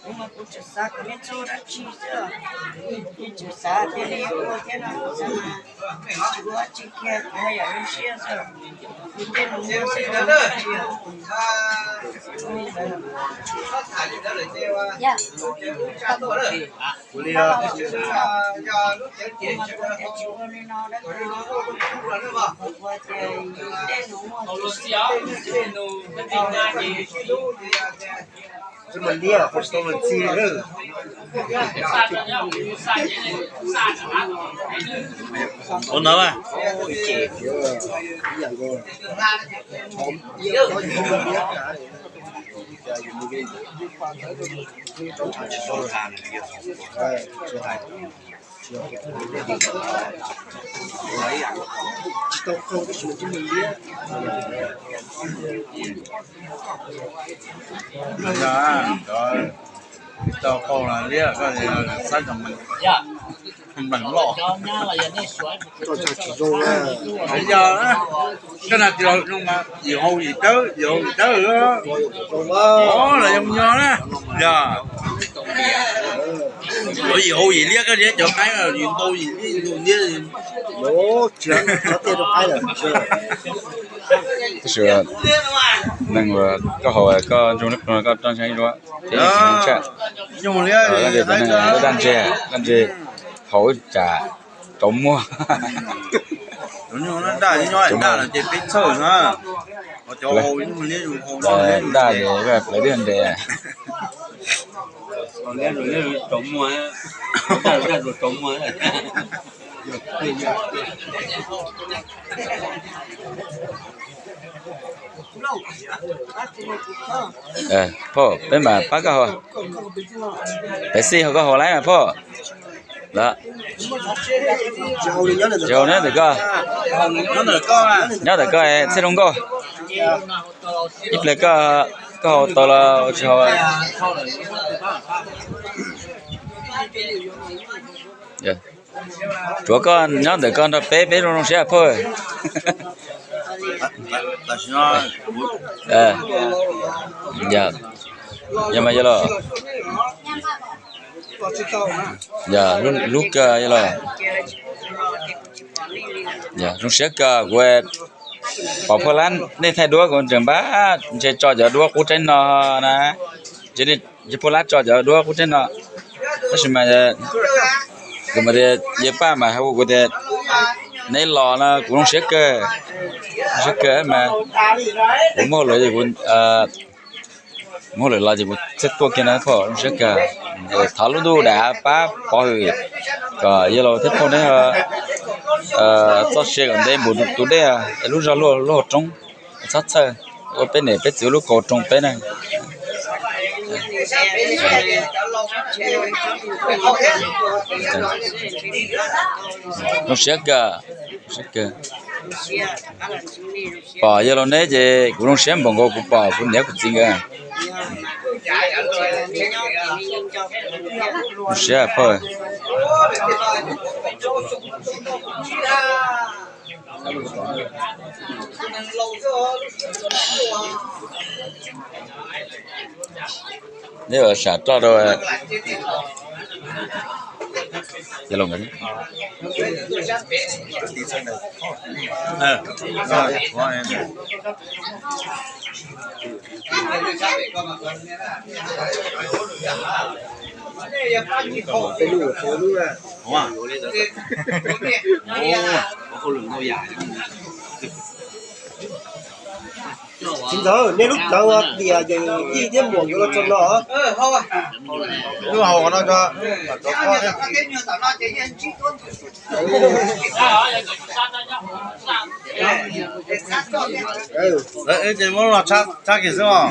Kuv mas kuv tseem xav kom nej txhob ua dab tsi xwb, nej tseem xav tias nej yuav ua thiab no, kuv xav mas kuv ua dab tsi kiag kuv yam zoo siab xwb. Kuv tej lus no xwb tsis ua li os. Kuv mas kuv tseem tsis ua li no dab tsi, kuv ua tias yus tej lus muaj tsis sib tw. Tsis muaj liab, kuv tsis tau luag ntxhi lawm. Ua no mas. Tsis tau qaug tab sis mas tsis muaj liab. Tsis tau qaug los liab, koj xav kom meem loj. Yog, koj hais tias zoo mas yim hau yim dawb, yim hau yim dawb. Los zoo nyob na. Yog, yim hau yim liab, koj liab cov qaib, yim ntau yim liab, yim ntau liab. Tab sis neeg uas koj haus koj ntsoog li no koj roj ntsha ib duab thiab tsis zoo tshaj. Koj ntsia cov neeg daj ntseg, daj ntseg haus tsam rau muag. Daj ces plawv dib ntes. Phauj, peb mam pab koj haus. Peb xij haus koj haus laib mas phauj. Tsis haus nyob ntawm koj, nyob ntawm koj txhiaj zoo nkauj. Ib pliag koj, koj haus tau los tsis haus. Tsuav koj nyob ntawm koj nrog peb, peb zoo zoo siab phauj. Yog mas yog los. Yog lub kawg yog los. Yog zoo siab kawg kuv pom phauj lab nej thaij duab kuv tseem npaj ntshe tso cov duab qub tsaib no na. Ntshe phauj lab tso cov duab qub tsaib no. Tab sis mas kuv mas tias yawg Paj mas hais kuv tias neb los no kuv zoo siab kawg, zoo siab kawg mas kuv muaj lawm kuv muaj lawm los ces kuv thiaj tuaj kiag no phauj, zoo siab kawg. Thov lub ntuj daim av pab pov hwm kom yawg laus thiab phauj neb txoj sia kom ntev npaum tus dej, lub zog luaj luaj hauv roob, txhob txhawj. Ua peb niam peb txiv lub kaus roo peb na. Zoo siab kawg, zoo siab kawg. Pom yawg laus neb ces kuv zoo siab npaum nkaus kuv pom kuv niam kuv txiv nkawd. Zoo siab phauj. Neb ua sam roj rau yawg laus nkawd. Txiv ntxawm, nej lub plawv ua tias yawm yij thiab muam yuav los txog no. Lub hau no tso. Ces muab los tshab kiag xwb os.